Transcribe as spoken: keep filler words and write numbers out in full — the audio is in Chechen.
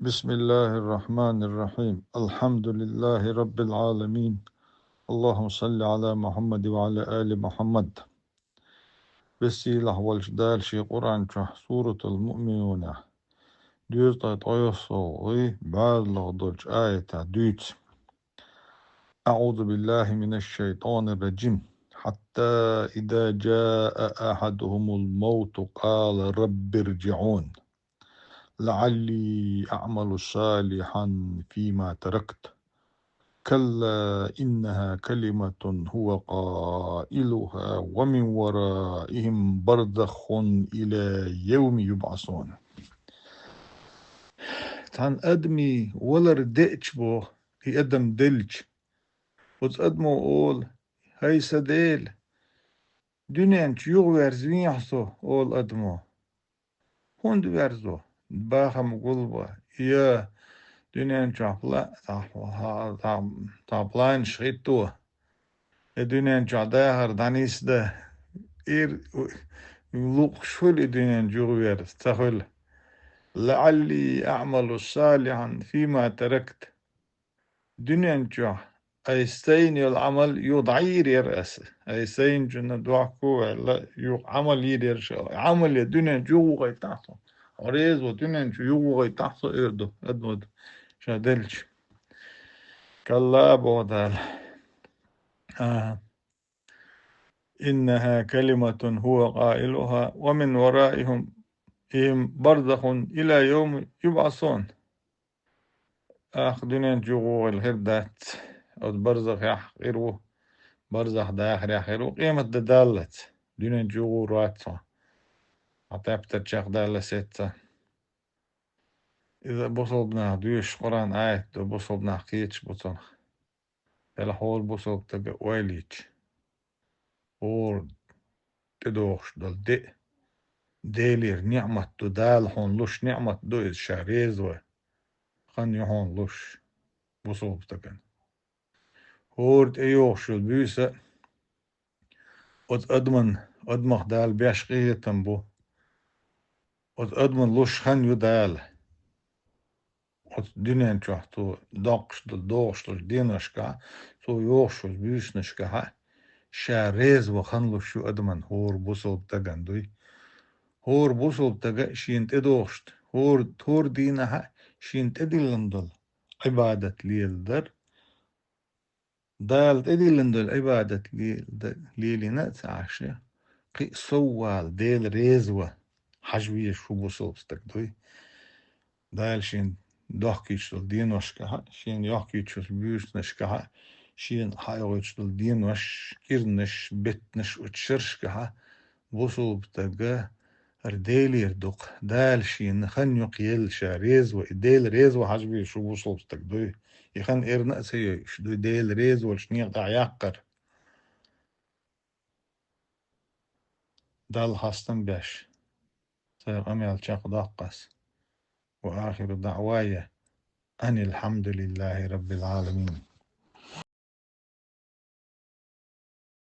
بسم الله الرحمن الرحيم. الحمد لله رب العالمين. اللهم صل على محمد وعلى آل محمد. Веза-Сийлахь волчу Дала Шен Къуръан чохь Суратул Муъминунехь дезткъе ткъайоьсналгӀа бӀозлагӀа долчу аятехь дуьйцу: أعوذ بالله من الشيطان الرجيم. حتى إذا جاء أحدهم الموت قال رب ارجعون لعلي أعمل صالحا فيما تركت. كلا إنها كلمة هو قائلها ومن ورائهم برزخ إلى يوم يبعثون. Цхьана адамийн валар деъча боху, и адам делча, оцу адамо олу: «ХӀай сан Дела, дуьнен чу юхаверзавехьа со», — олу адамо. ХӀунда верзо? Бахам гулбан, я дуьнен чохь пла-, цхьа, цхьа, цхьа планаш хӀитто, я дуьнен чохь дахар дӀанисдан. Ир-, луъуш хуьлу и дуьнен чу юхаверза, ца хуьлу. لعلي أعمل صالحا فيما تركت. Дуьнен чохь айса сайна йолу Ӏамал юха дӀайийр яра аса. Айса сайна чунна дохко а ваьлла, юха Ӏамал йийр яра ша. Ӏамале дуьнен чу юхавохуьйтахь со. Хьо реза ву дуьнен чу юхавохуьйтахь со, эр ду адамо ша делча. Калла, боху Дала. АхӀа. إنها كلمة هو قائلها ومن ورائهم، هم برزخ إلى يوم يبعثون. Ах, дуьнен чу юхавогӀийла хир дац. Оцу барзахехь хир ву, барзах дахарехь хир ву, къемат де даллалц. Дуьнен чу юхавур вац хьо. Хьан тептар чекхдалла сецна. Иза бусалба нах доьшуш Къуръан аят ду, бусалба нах кхеташ бу цунах. Делахь хӀора бусалба стага ойла йича, хӀора тӀедогӀуш долу де Делера неӀмат ду, Дала хьуна луш неӀмат ду иза, ша реза ван хан ю хьуна луш бусалба стагана. ХӀора тӀейогӀуш йолу буьйса оцу адаман, адамах Дала беш къинхетам бу. Оцу адаман луш хан ю Дала. Оцу дуьнен чохь цо доккхуш долу, догӀуш долчу деношкахь, цо йогӀуш йолчу буьйсанашкахь, ша реза ван хан луш ю адаман, хӀора бусалба стагана дуй. ХӀора бусалба стага шена тӀедогӀуш, хӀора, хӀора дийнахь шена тӀедиллина долу Ӏибадат леладар, Дала тӀедиллина долу Ӏибадат ле-, да-, лелийна а ца Ӏаш, кхин а соввала, Дела реза ван хьажа везаш ву бусалба стаг дуй. Дала шена дохкуьйтуш долу деношкахь а, шена йохкуьйтуш йолу буьйсанашкахь а, шена хьаоьхуьйтуш долу денош, кӀирнаш, беттанаш, оцу шерашкахь а бусалба стага хӀара Делера дукха, Дала шена хан юкъаелла ша реза ван, и Дела реза ван хьажа везаш ву бусалба стаг дуй. И хан эрна а ца йойуш дуй, Дела реза волчу некъа тӀехь яккхар. Далла хастам беш, сайн къамел чекхдоккху ас. وآخر دعواي أن الحمد لله رب العالمين.